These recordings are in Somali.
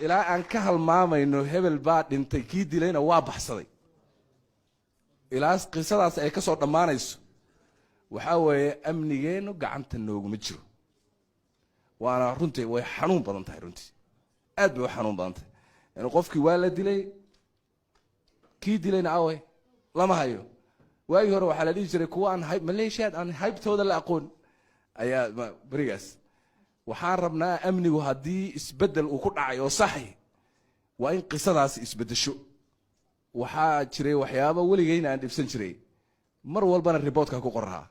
Ilaa aan ka halmaamayno hebel baa dhintay, kii dilayna waa baxsaday, ilaa qisadaas ay ka soo dhammaanayso, waxaa weeye amnigeennu gacanta nooguma jiro. Waana runtii way xanuun badan tahay, runtii aad bay u xanuun badan tahay. Yani qofkii waa la dilay, kii dilayna awey? Lama hayo. Waagii hore waxaa la dhihi jiray kuwa aan maleeshiyaad aan haybtooda la aqoon ayaa berigaas. Waxaan rabnaa amnigu haddii isbeddel uu ku dhacay oo saxi, waa in qisadaasi isbeddesho. Waxaa jiray waxyaabo weligeyna aan dhibsan jiray, mar walbana reportka ku qoraa,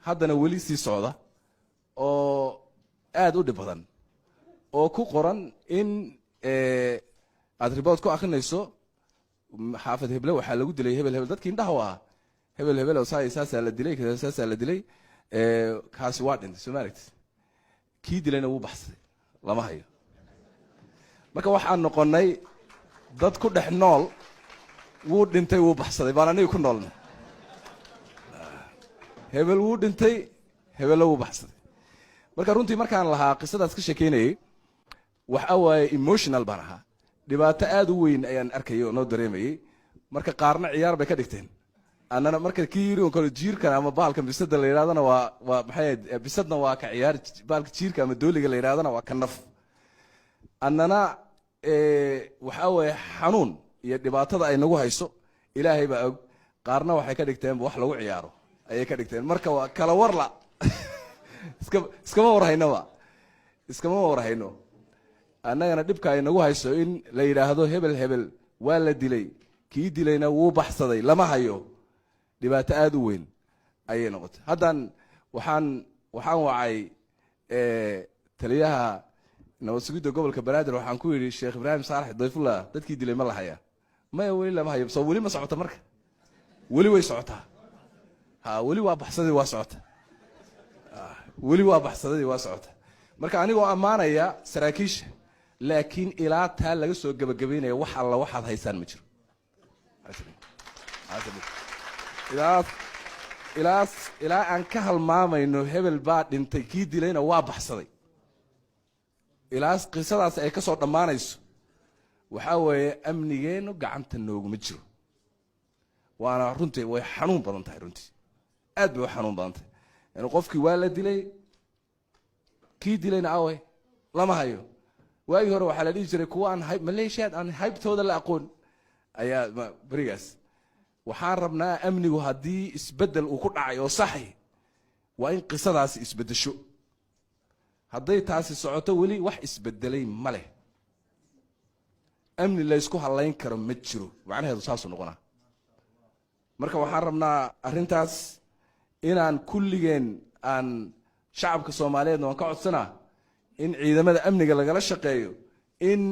haddana weli sii socda oo aad u dhib badan, oo ku qoran in aad report ku akrinayso xaafad heble waxaa lagu dilay hebel hebel, dadkii indhaha u ahaa hebel hebel oo saasaa la dilay, saasaa la dilay, kaasi waa dhintay, soo ma aragtid? Kii dilayna wuu baxsaday, lama hayo. Marka waxaan noqonnay dad ku dhex nool wuu dhintay, wuu baxsaday baan aniga ku noolnay. Hebel wuu dhintay, hebello wuu baxsaday. Marka runtii markaan lahaa qisadaas ka sheekeynayay, waxa waaye emotional baan ahaa, dhibaato aad u weyn ayaan arkayay oo noo dareemayey. Marka qaarna ciyaar bay ka dhigteen, annana marka kii yiri kale jiirkan ama bahalka bisada la yidhahdana waa maxay ahayd, bisadna waa ka ciyaar, bahalka jiirka ama dooliga la yidhahdana waa ka naf. Annana waxa weeye xanuun iyo dhibaatada ay nagu hayso Ilaahay baa og. Qaarna waxay ka dhigteen wax lagu ciyaaro ayay ka dhigteen. Marka waa kala warla, iskama warhaynaba, iskama warhayno. Annagana dhibka ay nagu hayso in la yidhaahdo hebel hebel waa la dilay, kii dilayna wuu baxsaday, lama hayo, dhibaato aada u weyn ayay noqotay. Haddan waxaan wacay taliyaha nabad sugidda gobolka Banaadir. Waxaan ku yidhi, "Sheekh Ibraahim Saalax Dayfullah dadkii dilay ma la hayaa?" "Maya, weli lama hayo." Soo weli ma socota? Marka weli way socotaa. Ha, weli waa baxsadii, waa socota, weli waa baxsadadii, waa socota. Marka anigoo ammaanaya saraakiisha, laakiin ilaa taa laga soo gebagabaynaya, wax alla waxaad haysaan ma jiro. Ilaa aan ka halmaamayno hebel baa dhintay, kii dilayna waa baxsaday, ilaa qisadaas ay ka soo dhammaanayso, waxaa weeye amnigeennu gacanta nooguma jiro. Waana runtii way xanuun badan tahay, runtii aad bay u xanuun badan tahay. Yani qofkii waa la dilay, kii dilayna awey? Lama hayo. Waagii hore waxaa la dhihi jiray kuwa aan maleeshiyaad aan haybtooda la aqoon ayaa berigaas. Waxaan rabnaa amnigu haddii isbeddel uu ku dhacay oo saxi, waa in qisadaasi isbeddesho. Hadday taasi socoto, weli wax isbedelay ma leh, amni laysku hadlayn karo ma jiro, macnaheedu saasuu noqonaa. Marka waxaan rabnaa arrintaas inaan kulligeen aan shacabka Soomaaliyeedna waan ka codsanaa in ciidamada amniga lagala shaqeeyo in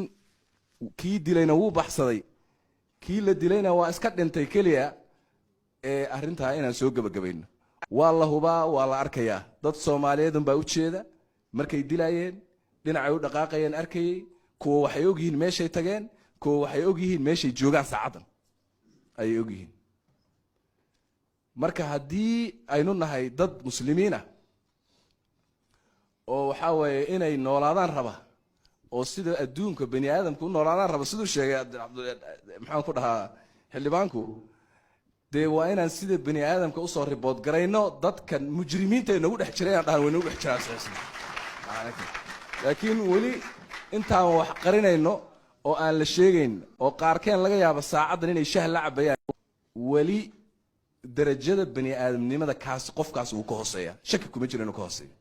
kii dilayna wuu baxsaday, kii la dilayna waa iska dhintay keliya ee arrintaa inaan soo gebagabayno. Waa la hubaa, waa la arkayaa, dad Soomaaliyeed unbaa ujeeda markay dilaayeen, dhinacay u dhaqaaqayeen arkayey. Kuwa waxay ogyihiin meeshay tageen, kuwa waxay ogyihiin meeshay joogaan saacaddan ayay ogyihiin. Marka haddii aynu nahay dad Muslimiin ah oo waxaa weeye inay noolaadaan raba, oo sida adduunka bani aadamku u noolaadaan raba, siduu sheegay, maxaan ku dhahaa, xildhibaanku, dee waa inaan sida bani aadamka usoo report garayno dadkan mujrimiinta inagu dhex jiray, inaan dhahan way nagu dhex jiraan. Laakiin weli intaan wax qarinayno oo aan la sheegayn, oo qaarkeen laga yaabo saacaddan inay shah la cabayaan, weli darajada bani aadamnimada kaas qofkaas wuu ka hooseeya, shaki kuma jiro inuu ka hooseeyo.